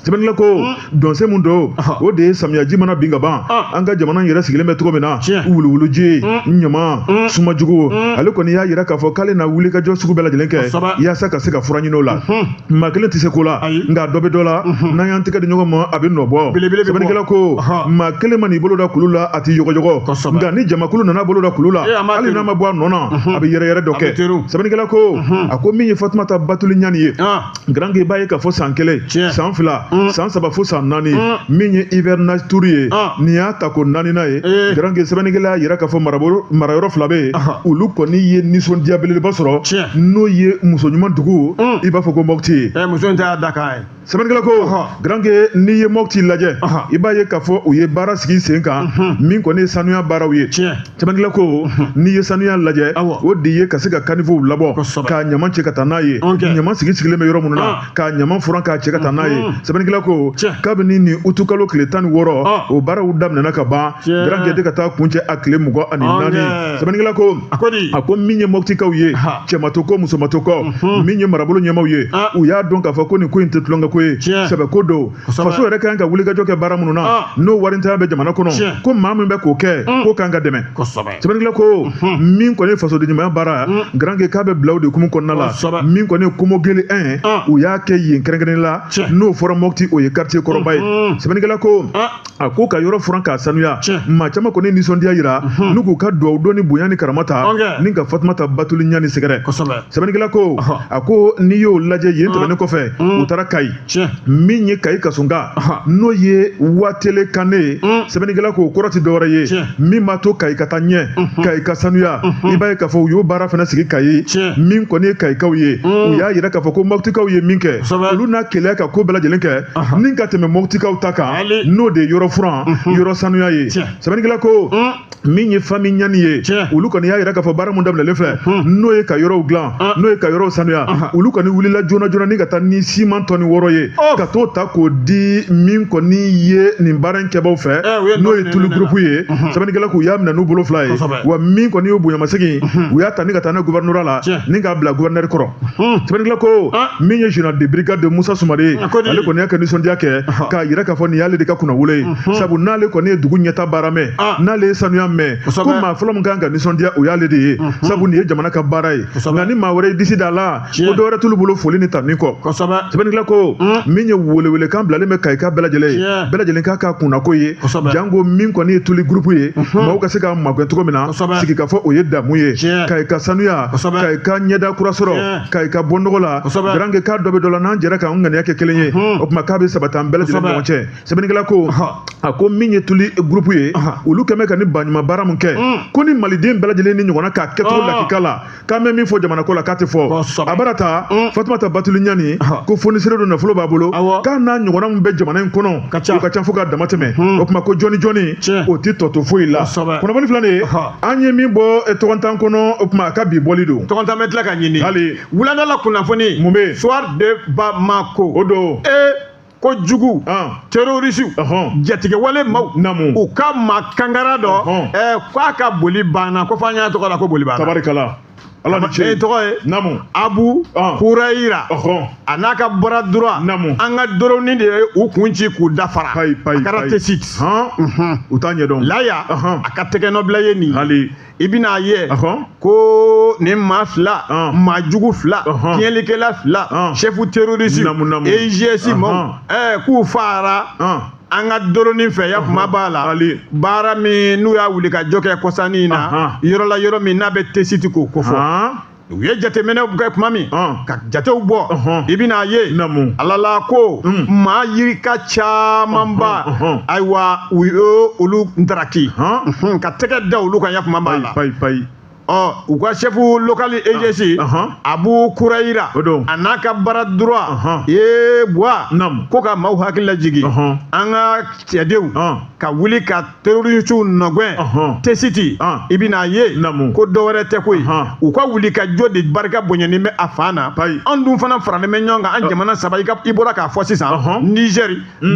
Sɛbɛnnikɛla ko, dɔnse mun don, o de ye samiyaji mana bin ka ban, an ka jamana yɛrɛ sigilen bɛ cogo min na, wuluwuluji, ɲama, sumajugu, ale kɔni y'a yira k'a fɔ k'ale na wuli ka jɔ sugu bɛɛ lajɛlen kɛ yaasa ka se ka fura ɲini o la. Maa kelen tɛ se ko la, nka dɔ bɛ dɔ la, n'an y'an tɛgɛ di ɲɔgɔn ma, a bɛ nɔ bɔ. Sɛbɛnnikɛla ko, maa kelen man'i bolo da kulu la, a t'i yɔgɔyɔgɔ, nka ni jamakulu nana bolo da kulu la, hali n'a ma bɔ a nɔ na, a bɛ yɛrɛyɛrɛ dɔ kɛ. Sɛbɛnnikɛla ko, a ko min ye Fatumata Batuli Ɲani ye, Garanke, i b'a ye k'a fɔ san 1, san 2, san 3 fo san 4, min ye hivernage tour ye, nin y'a ta ko 4nan ye. Garanke, sɛbɛnnikɛla y'a yira k'a fɔ marayɔrɔ 2 bɛ yen, olu kɔni ye nisɔndiya belebeleba sɔrɔ, n'o ye muso ɲuman dugu, i b'a fɔ ko Mopti ye. Muso in t'a da kan ye. Sɛbɛnnikɛla ko Garange, n'i ye Mɔti lajɛ, i b'a ye k'a fɔ u ye baara sigi sen kan min kɔni ye sanuya baaraw ye. Sɛbɛnnikɛla ko n'i ye sanuya lajɛ, o de ye ka se ka caniveauw labɔ, ka ɲaman cɛ ka taa n'a ye, ɲaman sigi sigilen bɛ yɔrɔ minnu na, ka ɲaman furan k'a cɛ ka taa n'a ye. Sɛbɛnnikɛla ko kabini nin utukalo tile 16, o baaraw daminɛna ka ban, Garange, de ka taa kuncɛ a tile 24. Sɛbɛnnikɛla ko a ko min ye Mɔtikaw ye, cɛma to kɔ, musoma to kɔ, min ye marabolo ɲɛmaaw ye, u y'a dɔn k'a fɔ ko nin ko in tɛ tulonkɛ ko ye, sɛbɛ ko don. Faso yɛrɛ kan ka wulikajɔ kɛ baara minnu na, n'o warintanya bɛ jamana kɔnɔ, ko maa min bɛ k'o kɛ, k'o kan ka dɛmɛ. Sɛbɛnnikɛla ko min kɔni ye fasoden ɲumanya baara, Garange, k'a bɛ bila o de hukumu kɔnɔna la. Min kɔni ye Komogeli 1, u y'a kɛ yen kɛrɛnkɛrɛnnen la, n'o fɔra Mɔti, o ye quartier kɔrɔba ye. Sɛbɛnnikɛla ko a ko ka yɔrɔ furan k'a sanuya, maa caman kɔni nisɔndiya yira n'u k'u ka duwawu don ni bonya ni karama ta ni ka Fatumata Batuli Ɲani sɛgɛrɛ. Sɛbɛnnikɛla ko a ko n'i y'o lajɛ yen tɛmɛnen kɔfɛ, u taara Kayi. Min ye Kayi Kasonga, n'o ye Watele Kane ye, sɛbɛnnikɛla ko o kɔrɔ tɛ dɔwɛrɛ ye min b'a to Kayi ka taa ɲɛ, Kayi ka sanuya. I b'a ye k'a fɔ u y'o baara fana sigi Kayi. Min kɔni ye Kayikaw ye, u y'a yira k'a fɔ ko Mɔtikaw ye min kɛ, olu n'a keleya ka ko bɛɛ lajɛlen kɛ ni ka tɛmɛ Mɔtikaw ta kan, n'o de ye yɔrɔ furan, yɔrɔ sanuya ye. Sɛbɛnnikɛla ko min ye famille Ɲani ye, olu kɔni y'a yira k'a fɔ baara mun daminɛlen filɛ, n'o ye ka yɔrɔw dilan, n'o ye ka yɔrɔw sanuya, olu kɔni wulila joona joona ni ka taa ni siman tɔni 6 ye, ka t'o ta k'o di min kɔni ye nin baara in kɛbaw fɛ, n'o ye Tuli Groupe ye. Sɛbɛnnikɛla k'u y'a minɛ n'u bolo fila ye. Wa min kɔni y'o bonyamasegin, u y'a ta ni ka taa n'a gouvernorat la ni k'a bila gouverneur kɔrɔ. Sɛbɛnnikɛla ko min ye général de brigade de Musa Sumare ye, ale kɔni y'a kɛ nisɔndiya kɛ k'a yira k'a fɔ nin y'ale de ka kunnawolo ye, sabu n'ale kɔni ye dugu ɲɛta baara mɛn, n'ale ye sanuya mɛn, ko maa fɔlɔ min kan ka nisɔndiya, o y'ale de ye, sabu nin ye jamana ka baara ye. Nka ni maa wɛrɛ ye disi da la, ko dɔwɛrɛ t'olu bolo foli ni tanuni kɔ. Sɛbɛnnikɛla ko min ye welewelekan bilalen bɛ Kayika bɛɛ lajɛlen ye, bɛɛ lajɛlen k'a k'a kunnako ye, jango min kɔni ye Tuli Groupe ye, maaw ka se ka magɛn cogo min na sigikafɔ, o ye damu ye. Kayi ka sanuya, Kayi ka ɲɛda kura sɔrɔ, Kayi ka bɔ nɔgɔ la, Garange, k'a dɔ bɛ dɔ la, n'an jɛra k'an ŋaniya kɛ kelen ye, o tuma k'a bɛ sabati an bɛɛ lajɛlen ɲɔgɔn cɛ. Sɛbɛnnikɛla ko a ko min ye Tuli Groupe ye, olu kɛmɛ ka ni baɲuman baara min kɛ, ko ni maliden bɛɛ lajɛlen ni ɲɔgɔnna k'a kɛcogo lakika la, k'an bɛ min fɔ jamana ko la, k'a tɛ fɔ a bara ta. Fatumata Batuli Ɲani ko fonisere don, nafolo b'a bolo, k'a n'a ɲɔgɔnna min bɛ jamana in kɔnɔ, o ka ca fo k'a dama tɛmɛ. O tuma ko jɔni jɔni o tɛ tɔ to foyi la. Kunnafoni filɛ nin ye, an ye min bɔ tɔgɔntan kɔnɔ, o tuma a ka bi bɔli don. Tɔgɔntan bɛ tila ka ɲini. Hali wulada la kunnafoni. Mun bɛ yen? Soir de Bamako. O don. Ko jugu, terroriste, jatigɛwale maaw, u ka maa kankara dɔ k'a ka boli banna, ko f'an y'a tɔgɔ la ko boli banna. Tabarikala, Ala ni ce. E tɔgɔ ye? Namu. Abu Hurayira. A n'a ka bras droit. Namu. An ka drone de ye u kun ci k'u dafara. Payi payi. A kɛra Tessit. U t'a ɲɛdɔn. Laya, a ka tɛgɛnɔbila ye nin. Hali. I bɛna ye ko nin maa fila, maa jugu fila, tiɲɛlikɛla fila, chef terroriste EIGS maaw, k'u fara an ka drone fɛ ya. Kuma b'a la, baara min n'u y'a wuli ka jɔ kɛ kɔsannin na, yɔrɔ la, yɔrɔ min n'a bɛ Tessit, k'o kofɔ. U ye jateminɛw kɛ tuma min, ka jatew bɔ, i bɛna ye Ala la ko maa yirika camanba, ayiwa, u ye olu ntaraki ka tɛgɛ da olu kan ya. Kuma b'a la, ɔ u ka chef local EIGS Abu Kurayira, a n'a ka bras droit ye buwa ko ka maaw hakili lajigin, an ka cɛdenw ka wuli ka terroristew nɔgɛn Tessit. I bɛna ye ko dɔwɛrɛ tɛ koyi, u ka wuli ka jɔ de barika bonyani bɛ a fan na. An dun fana faralen bɛ ɲɔgɔn kan, an jamana saba, i bɔra k'a fɔ sisan, Niger,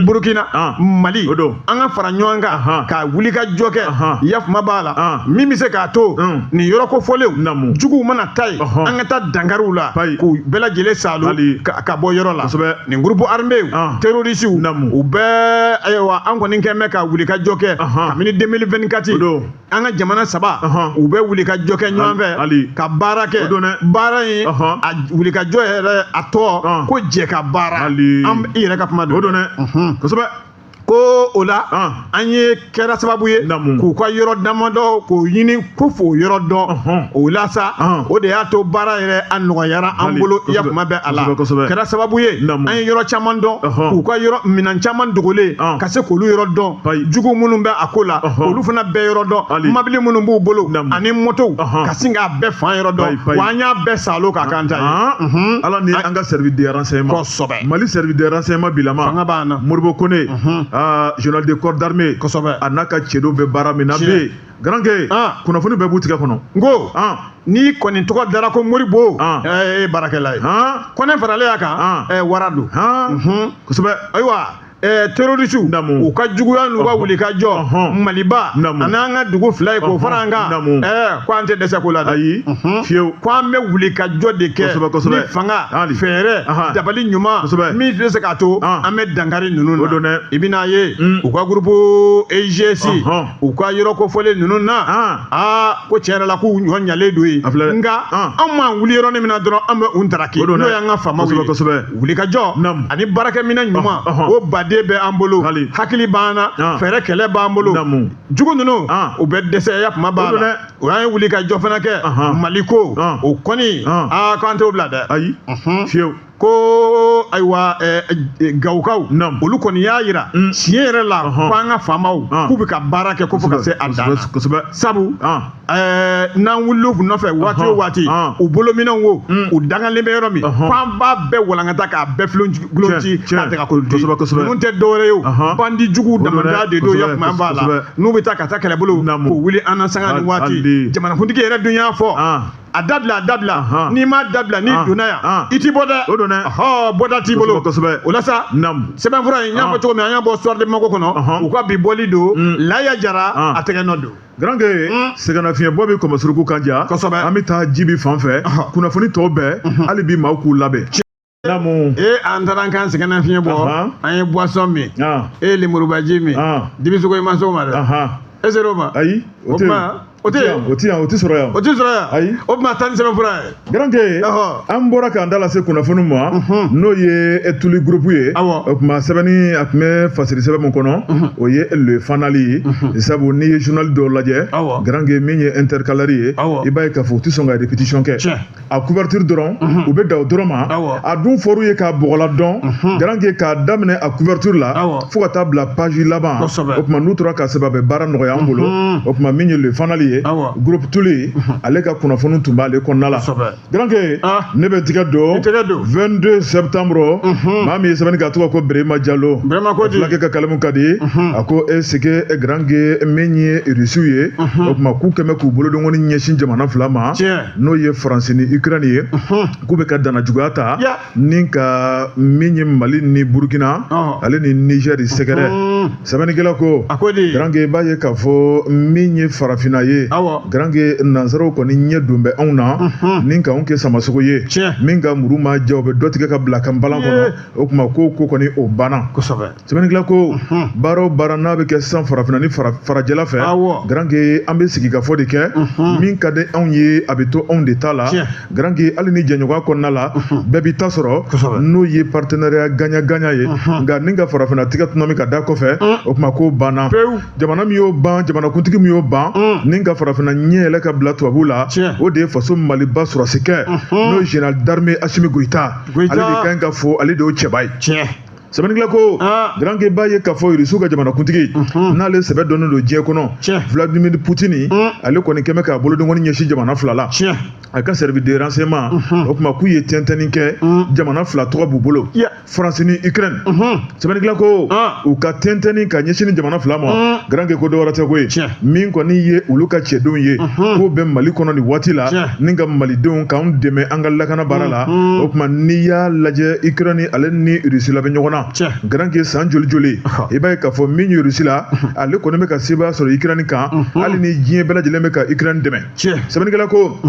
Burkina, Mali, an ka fara ɲɔgɔn kan ka wuli ka jɔ kɛ yafuma b'a la, min bɛ se k'a to nin yɔrɔ ko fɔlenw juguw mana taa yen, an ka taa dankariw la k'u bɛɛ lajɛlen salo ka bɔ yɔrɔ la. Nin groupe armé terroristew, u bɛɛ, ayiwa, an kɔni kɛn bɛ ka wuli ka jɔ kɛ kabini 2024. An ka jamana saba, u bɛ wuli ka jɔ kɛ ɲɔgɔn fɛ ka baara kɛ. Baara in, a wuli ka jɔ yɛrɛ, a tɔ ko jɛ ka baara. An i yɛrɛ ka kuma don. O don dɛ, kosɛbɛ. Ko o la, an ye kɛra sababu ye k'u ka yɔrɔ damadɔ k'o ɲini ko f'o yɔrɔ dɔn. O la sa, o de y'a to baara yɛrɛ a nɔgɔyara an bolo. Ya kuma bɛ a la, kɛra sababu ye an ye yɔrɔ caman dɔn, k'u ka yɔrɔ minɛn caman dogolen ka se k'olu yɔrɔ dɔn. Jugu minnu bɛ a ko la, olu fana bɛɛ yɔrɔ dɔn, mabili minnu b'u bolo ani motow, ka sin k'a bɛɛ fan yɔrɔ dɔn. Wa an y'a bɛɛ salo k'a k'an ta ye. Ala ni an ka service de renseignement. Mali service de renseignement bilama. Fanga b'an na. Modibo Kone, général de corps d'armée, a n'a ka cɛdenw bɛ baara min na bi, Garanke, kunnafoni bɛɛ b'u tigɛ kɔnɔ. N ko n'i kɔni tɔgɔ dara ko Modibo, e ye baarakɛla ye. Kɔnɛ faralen a kan, wara don. Ayiwa, terroriste, u ka juguya n'u ka wuli ka jɔ Maliba ani an ka dugu fila ye, k'o fara an kan, ko an tɛ dɛsɛ ko la dɛ. Ayi, fiyewu. Ko an bɛ wuli ka jɔ de kɛ ni fanga, fɛɛrɛ, dabali ɲuman min bɛ se k'a to an bɛ dankari ninnu na. I bɛna ye u ka groupe EIGS, u ka yɔrɔ kofɔlen ninnu na, aa, ko tiɲɛ yɛrɛ la, k'u ɲɔ ɲalen don yen. Nka anw m'an wuli yɔrɔnin min na dɔrɔn, an bɛ u ntaraki, n'o y'an ka faamaw ye. Wuli ka jɔ ani baarakɛminɛn ɲuman, o baden bɛ an bolo, hakili b'an na, fɛɛrɛ kɛlɛ b'an bolo. Jugu ninnu, u bɛ dɛsɛ. Ya kuma b'a la, o y'an ye wuli ka jɔ fana kɛ Maliko. O kɔni, aa, k'an t'o bila dɛ. Ayi, fiyewu. Ko ayiwa, Gawokaw, olu kɔni y'a yira tiɲɛ yɛrɛ la ko an ka faamaw k'u bɛ ka baara kɛ ko fo ka se a dan na. Sabu n'an wulila u nɔfɛ waati o waati, u bolominɛnw wo, u dangalen bɛ yɔrɔ min, ko an b'a bɛɛ walankata k'a bɛɛ filon ci k'a tigɛ k'o di. Ninnu tɛ dɔwɛrɛ ye o, bandi juguw damada de don. Ya kuma b'a la, n'u bɛ taa ka taa kɛlɛbolo k'o wuli an na sanga ni waati. Jamanakuntigi yɛrɛ dun y'a fɔ: a dabila, a dabila. N'i m'a dabila, n'i donna yan, i t'i bɔ dɛ. O don dɛ. Bɔda t'i bolo. O la sa, sɛbɛnfura in, n y'a fɔ cogo min, an y'a bɔ Soir de Bamako kɔnɔ, u ka bi bɔli don. Laya Jara, a tɛgɛ nɔ don. Garanke, sɛgɛnnafiɲɛbɔ bɛ kɔmɔsuruku kan ja. An bɛ taa Jibi fan fɛ, kunnafoni tɔw bɛɛ, hali bi maaw k'u labɛn. Ee, an taara an kan sɛgɛnnafiɲɛ bɔ, an ye boisson min, e ye lemurubaji min, dibisogo i ma s'o ma dɛ. E ser'o ma? Ayi, o tɛ. O tɛ yen. O tɛ yan, o tɛ sɔrɔ yan. O tɛ sɔrɔ yan. Ayi. O tuma, taa ni sɛbɛnfura ye. Garanke, an bɔra k'an da lase kunnafoni ma, n'o ye Tuli groupe ye. O tuma, sɛbɛnni a tun bɛ fasiri sɛbɛn min kɔnɔ, o ye Le Fanal ye. Sabu n'i ye journal dɔw lajɛ, Garanke, min ye intercalaire ye, i b'a ye k'a fɔ u tɛ sɔn ka répétition kɛ. A couverture dɔrɔn, u bɛ da o dɔrɔn ma. A dun fɔr'u ye k'a bɔgɔla dɔn, Garanke, k'a daminɛ a couverture la fo ka taa bila page laban. O tuma, n'u tora k'a sɛbɛn, a bɛ baara nɔgɔya an bolo. O tuma, min ye Le Fanal ye, groupe Tuli, ale ka kunnafoni tun b'ale kɔnɔna la. Garanke, ne bɛ tigɛ don 22 septembre. Maa min ye sɛbɛnni kɛ, a tɔgɔ ko Berema Jalo. Fulakɛ ka kalamu ka di. A ko est-ce que, Garanke, min ye Rusiw ye, o tuma k'u kɛmɛ k'u bolodenkɔni ɲɛsin jamana fila ma, n'o ye Faransi ni Ukraine ye, k'u bɛ ka dana juguya ta ni ka min ye Mali ni Burukina ale ni Niger sɛgɛrɛ. Sɛbɛnnikɛla ko, Garanke, i b'a ye k'a fɔ min ye farafinna ye, Garanke, nansaraw kɔni ɲɛ don bɛ anw na ni k'anw kɛ samasogo ye. Min ka muru ma ja, o bɛ dɔ tigɛ ka bila kan balan kɔnɔ. O tuma, ko kɔni o banna. Sɛbɛnnikɛla ko, baara o baara n'a bɛ kɛ sisan farafinna ni farajɛla fɛ, Garanke, an bɛ sigikafɔ de kɛ. Min ka di anw ye, a bɛ to anw de ta la. Garanke, hali ni jɛɲɔgɔnya kɔnɔna la, bɛɛ b'i ta sɔrɔ, n'o ye partenariat gagnant-gagnant ye. Nka ni ka farafinna tigɛ tɔnɔmi ka da kɔfɛ, o tuma k'o banna. Jamana min y'o ban, jamanakuntigi min y'o ban ni ka farafinna ɲɛ yɛlɛ ka bila tubabuw la, o de ye faso Maliba sɔrɔsikɛ, n'o ye général d'armée Assimi Goïta. Ale de ka ɲi ka fo, ale de y'o cɛba ye. Sɛbɛnnikɛla ko, Garanke, b'a ye k'a fɔ Irisiw ka jamanakuntigi, n'ale sɛbɛ dɔnnen don diɲɛ kɔnɔ, Vladimir Poutine, ale kɔni kɛmɛ k'a bolodenkɔni ɲɛsin jamana fila la. A ka service de renseignement, o tuma k'u ye tɛntɛnni kɛ, jamana fila tɔgɔ b'u bolo, Faransi ni Ukraine. Sɛbɛnnikɛla ko, u ka tɛntɛnni ka ɲɛsin ni jamana fila ma, Garanke, ko dɔwɛrɛ tɛ koyi, min kɔni ye olu ka cɛdenw ye k'o bɛ Mali kɔnɔ nin waati la, ni ka malidenw k'anw dɛmɛ an ka lakana baara la. O tuma, n'i y'a lajɛ, Ukraine ale ni Russie la bɛ ɲɔgɔn na, Garanke, san joli joli, i b'a ye k'a fɔ min ye Russie la, ale kɔni bɛ ka sebaaya sɔrɔ Ukraine kan, hali ni diɲɛ bɛɛ lajɛlen bɛ ka Ukraine dɛmɛ. Sɛbɛnnikɛla ko,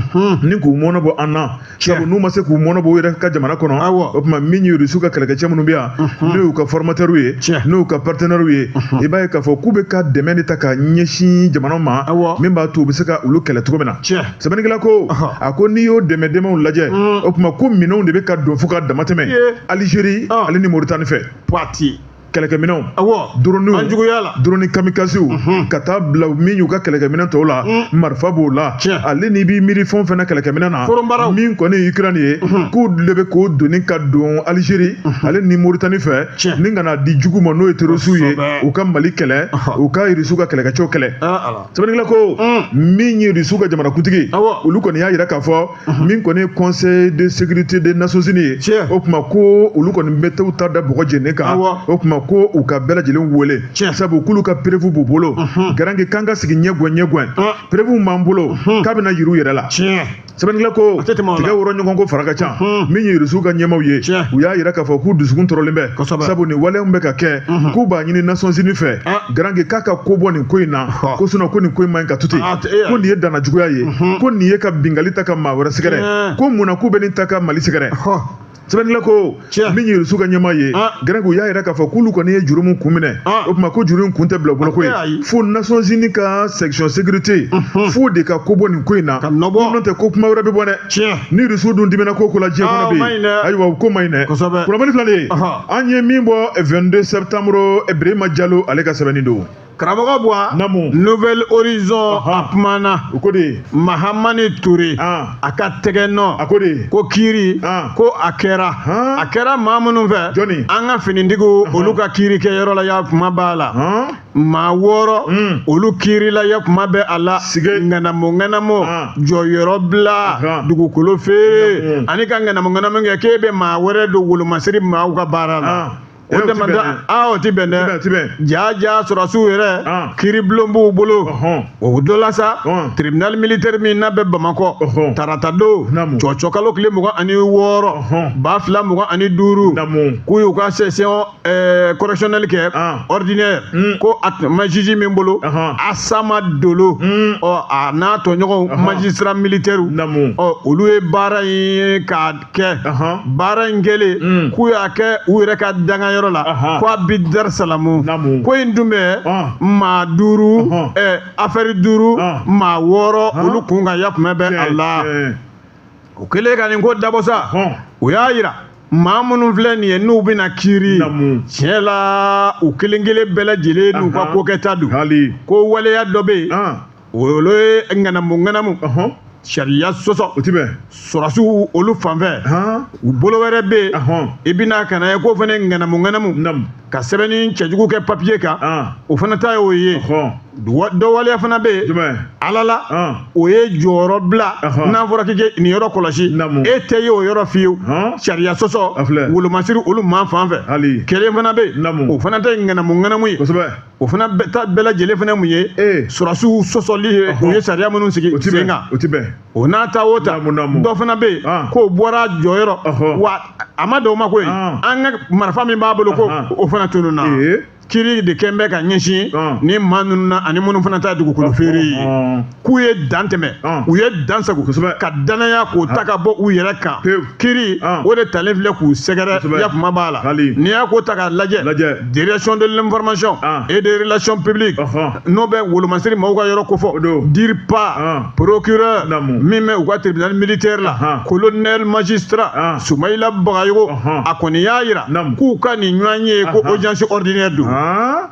ni k'u mɔnɔ bɔ an na, sabu n'u ma se k'u mɔnɔ bɔ u yɛrɛ ka jamana kɔnɔ, o tuma min ye Rusiw ka kɛlɛkɛcɛ minnu bɛ yan, n'o y'u ka formateurs ye, n'o y'u ka partenaires ye, i b'a ye k'a fɔ k'u bɛ ka dɛmɛ de ta ka ɲɛsin jamana ma min b'a to u bɛ se ka olu kɛlɛ cogo min na. Sɛbɛnnikɛla ko, a ko n'i y'o dɛmɛ dɛmɛw lajɛ, o tuma ko minɛnw de bɛ ka don fo ka damatɛmɛ Algérie ale ni Mauritanie fɛ. Poiti. Kɛlɛkɛminɛnw, awɔ, droniw, an juguya la, drone kamikazew, ka taa bila min y'u ka kɛlɛkɛminɛn tɔw la, marifa b'o la. Ale n'i b'i miiri fɛn o fɛn na kɛlɛkɛminɛn na, Foronbaraw. Min kɔni ye Ukraine ye, k'u de bɛ k'o doni ka don Algérie ale ni Mauritanie fɛ ni ka na di jugu ma, n'o ye terroristew ye, u ka Mali kɛlɛ, u ka Irisiw ka kɛlɛkɛcɛw kɛlɛ. Ah, Ala. Sɛbɛnnikɛla ko min ye Irisiw ka jamanakuntigi, olu kɔni y'a yira k'a fɔ min kɔni ye Conseil de sécurité des Nations Unies ye, o tuma ko olu kɔni bɛ t'u ta da bɔgɔ jeninen kan. O tuma ko u ka bɛɛ lajɛlen wele, sabu k'olu ka preuve b'u bolo. Garange k'an ka sigi ɲɛgɛn ɲɛgɛn, preuve b'an bolo k'a bɛna yir'u yɛrɛ la. Sɛbɛnnikɛla ko tigɛ wɔrɔ ɲɔgɔn ko fara ka ca. Min ye Irisiw ka ɲɛmaaw ye, u y'a yira k'a fɔ k'u dusukun tɔɔrɔlen bɛ, sabu nin waleya min bɛ ka kɛ, k'u b'a ɲini Nations Unies fɛ, garange k'a ka ko bɔ nin ko in na, ko sinon ko nin ko in man ɲi ka to ten, ko nin ye danna juguya ye, ko nin ye ka binkanni ta ka maa wɛrɛ sɛgɛrɛ, ko mun na k'u bɛ nin ta ka Mali sɛgɛrɛ. Sɛbɛnnikɛla ko min ye Irisiw ka ɲɛmaa ye, garange u y'a yira k'a fɔ k'olu kɔni ye juru min kun minɛ, o tuma ko juru in kun tɛ bila u bolo ko ye, fo Nations Unies ka section sécurité f'o de ka ko bɔ nin ko in na, n'o tɛ ko kuma wɛrɛ bɛ bɔ dɛ. Ni Irisiw dun dimina ko ko la diɲɛ kɔnɔ bi, ayiwa, ko man ɲi dɛ. Kunnafoni filɛ nin ye, an ye min bɔ 22 septembre, Birima Jalo ale ka sɛbɛnni don. Karamɔgɔ Buwa, Namu. Nouvel Horizon a kumana. O ko de. Mahamani Ture a ka tɛgɛ nɔ. A ko de. Ko kiiri ko a kɛra. A kɛra maa minnu fɛ. Jɔni? An ka finitigiw olu ka kiiri kɛ yɔrɔ la ya kuma b'a la. Maa 6 olu kiirila ya kuma bɛ a la. Sige. Ŋanamu ŋanamu jɔyɔrɔ bila dugukolo feere ani ka ŋanamu ŋanamu kɛ k'e bɛ maa wɛrɛ don wolomasiri maaw ka baara la. O dama aa, o ti bɛn dɛ. Ja ja, sɔrɔsiw yɛrɛ kiiribulon b'u bolo. O dɔ la sa, tribunal militaire min n'a bɛ Bamakɔ, tarata don cɔcɔkalo tile 26 2025, k'u y'u ka session correctionnelle kɛ ordinaire, ko a tun ma juge min bolo, Asama Dolo, ɔ a n'a tɔɲɔgɔnw magistrat militaire, ɔ olu ye baara in k'a kɛ. Baara in kɛlen, k'u y'a kɛ u yɛrɛ ka dangayɔrɔ la, ko a bi Darisalamu. Ko in dun bɛ maa 5, affaire 5, maa 6 olu kun kan ya kuma bɛ a la. O kɛlen ka nin ko dabɔ sa, o y'a yira maa minnu filɛ nin ye n'u bɛna kiiri, tiɲɛ la, u kelen kelen bɛɛ lajɛlen n'u ka kokɛta don. Ko waleya dɔ bɛ yen, olu ye ŋanamu ŋanamu, sariya sɔsɔ. O ti bɛn. Sɔrɔsiw olu fanfɛ, u bolo wɛrɛ bɛ yen, i bɛna ka na ye k'o fana ŋanamu ŋanamu ka sɛbɛnni cɛjugu kɛ papiye kan, o fana ta y'o ye. Dɔ waleya fana bɛ yen ala la, o ye jɔyɔrɔ bila. N'a fɔra k'i kɛ nin yɔrɔ kɔlɔsi, e tɛ ye o yɔrɔ fiyewu. Sariya sɔsɔ wolomasiri olu maa fan fɛ. Kelen fana bɛ yen, o fana ta ye ŋanamu ŋanamu ye. O fana ta bɛɛ lajɛlen fana mun ye? Sɔrɔsiw sɔsɔli ye, u ye sariya minnu sigi sen kan. O ti bɛn. O n'a ta o ta, dɔ fana bɛ yen k'o bɔra jɔyɔrɔ wa, a ma dan o ma koyi, an ka marifa min b'a bolo, ko o fana tununna. Kiiri de kɛn bɛ ka ɲɛsin ni maa ninnu na, ani minnu fana ta dugukolo feere ye, k'u ye dan tɛmɛ, u ye dan sago ka danaya k'o ta ka bɔ u yɛrɛ kan. Kiiri o de talen filɛ k'u sɛgɛrɛ ya kuma b'a la. N'i y'a ko ta k'a lajɛ, Direction de l'information et des relations publiques, n'o bɛ wolomasiri maaw ka yɔrɔ kofɔ, DIRPA, procureur min bɛ u ka tribunal militaire la, colonel magistrat Sumayila Bagayogo, a kɔni y'a yira k'u ka nin ɲɔgɔn ye ko audience ordinaire don.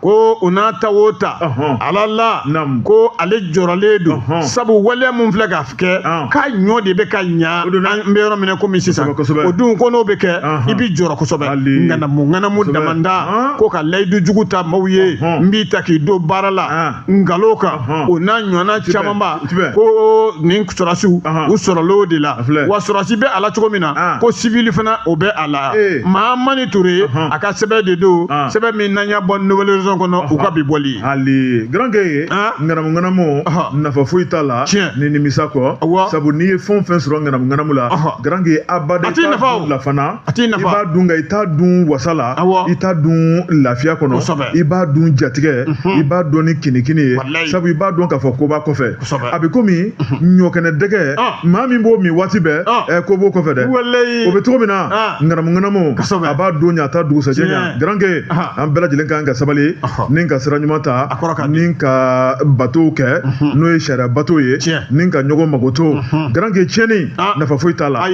Ko o n'a ta o ta, ala la, ko ale jɔrɔlen don, sabu waleya mun filɛ ka kɛ, k'a ɲɔ de bɛ ka ɲa an bɛ yɔrɔ min na komi sisan. O dun, ko n'o bɛ kɛ, i b'i jɔrɔ kosɛbɛ. Ŋanamu ŋanamu damanda, ko ka layidu jugu ta maaw ye, n b'i ta k'i don baara la nkalon kan, o n'a ɲɔgɔnna camanba, ko nin sɔrɔsiw u sɔrɔla o de la. Wa sɔrɔsi bɛ a la cogo min na, ko civil fana o bɛ a la. Mahamani Ture a ka sɛbɛn de don, sɛbɛn min n'an y'a bɔ Nouvel Horizon kɔnɔ, u ka bi bɔli. Hali garanke, ŋanamu ŋanamu nafa foyi t'a la ni nimisa kɔ, sabu n'i ye fɛn o fɛn sɔrɔ ŋanamu ŋanamu la, garanke, abada i t'a dun la fana. I b'a dun, nka i t'a dun wasa la, i t'a dun lafiya kɔnɔ, i b'a dun jatigɛ, i b'a dɔn ni kinikini ye, sabu i b'a dɔn k'a fɔ ko b'a kɔfɛ. A bɛ komi ɲɔkɛnɛ dɛgɛ, maa min b'o min waati bɛɛ, ko b'o kɔfɛ dɛ. O bɛ cogo min na, ŋanamu ŋanamu a b'a don ɲa, a t'a dugusajɛ ɲa. Garanke, an bɛɛ lajɛlen kan ka sabali ni ka sira ɲuman ta, ni ka batow kɛ, n'o ye sariya bato ye, ni ka ɲɔgɔn magoto. Garanke, tiɲɛni nafa foyi t'a la,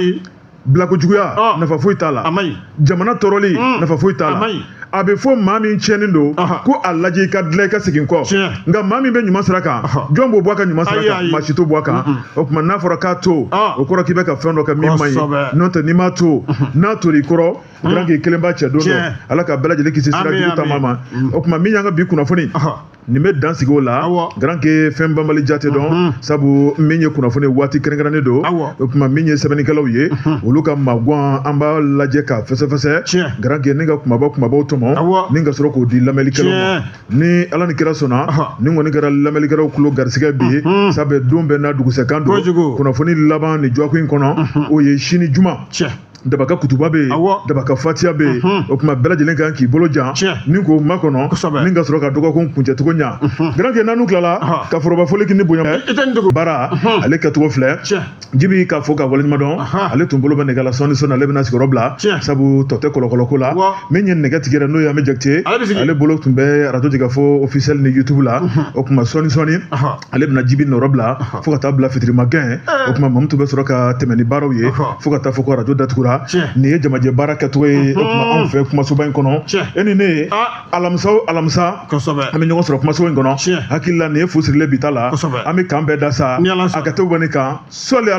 bilako juguya nafa foyi t'a la, jamana tɔɔrɔli nafa foyi t'a la. A bɛ fɔ maa min tiɲɛnen don ko a lajɛ i ka dilan, i ka segin kɔ. Nka maa min bɛ ɲuman sira kan, jɔn b'o bɔ a ka ɲuman sira kan? Maa si t'o bɔ a kan. O tuma n'a fɔra k'a to, o kɔrɔ k'i bɛ ka fɛn dɔ kɛ min man ɲi. N'o tɛ, n'i m'a to, n'a tor'i kɔrɔ, grand k'i kelen b'a cɛ don dɔ. Ala ka bɛɛ lajɛlen kisi sira jugu taama ma. O tuma min y'an ka bi kunnafoni, nin bɛ dan sigi o la. Grand ke fɛn banbali jate dɔn, sabu min ye kunnafoni waati kɛrɛnkɛrɛnnen don. O tuma min ye sɛbɛnnikɛlaw ye, olu ka maguwan, an b'a lajɛ k'a fɛsɛfɛsɛ. Grand ke ni ka kumaba kumabaw tɔmɔ ni ka sɔrɔ k'o di lamɛnnikɛlaw ma. Ni Ala ni kira sɔnna, nin kɔni kɛra lamɛnnikɛlaw tulo garisigɛ bi, sabu don bɛɛ n'a dugusɛkan don. Kunnafoni laban ni dɔgɔkun in kɔnɔ, o ye sini juma. Dabaka kutuba bɛ yen, dabaka fatiya bɛ yen. O tuma bɛɛ lajɛlen kan k'i bolo jan ni k'o makɔnɔ ni ka sɔrɔ ka dɔgɔkun kuncɛcogo ɲa. Grand ke n'an tilala ka foroba foli k'i ni bonya baara, ale kɛcogo filɛ. Jibi k'a fɔ ka waleɲuman dɔn, ale tun bolo bɛ nɛgɛ la. Sɔɔni sɔɔni ale bɛna sigiyɔrɔ bila, sabu tɔ tɛ kɔlɔkɔlɔ la. Min ye nɛgɛ tigɛ, n'o ye Ami Jakite, ale bolo tun bɛ radio Jɛkafɔ officiel ni YouTube la. O tuma sɔɔni sɔɔni ale bɛna Jibi nɔrɔ bila fo ka taa bila fitirima gɛn. O tuma Mamutu bɛ sɔrɔ ka tɛmɛ ni baaraw ye fo ka taa fɔ ko radio datugura. Nin ye jamajɛ baara kɛcogo ye. O tuma anw fɛ kumasoba in kɔnɔ, e ni ne ye, alamisa o alamisa an bɛ ɲɔgɔn sɔrɔ kumaso in kɔnɔ. Hakili la nin ye fu sirilen bi ta la. An bɛ kan bɛɛ da sa, a ka to bɔ nin kan sɔli.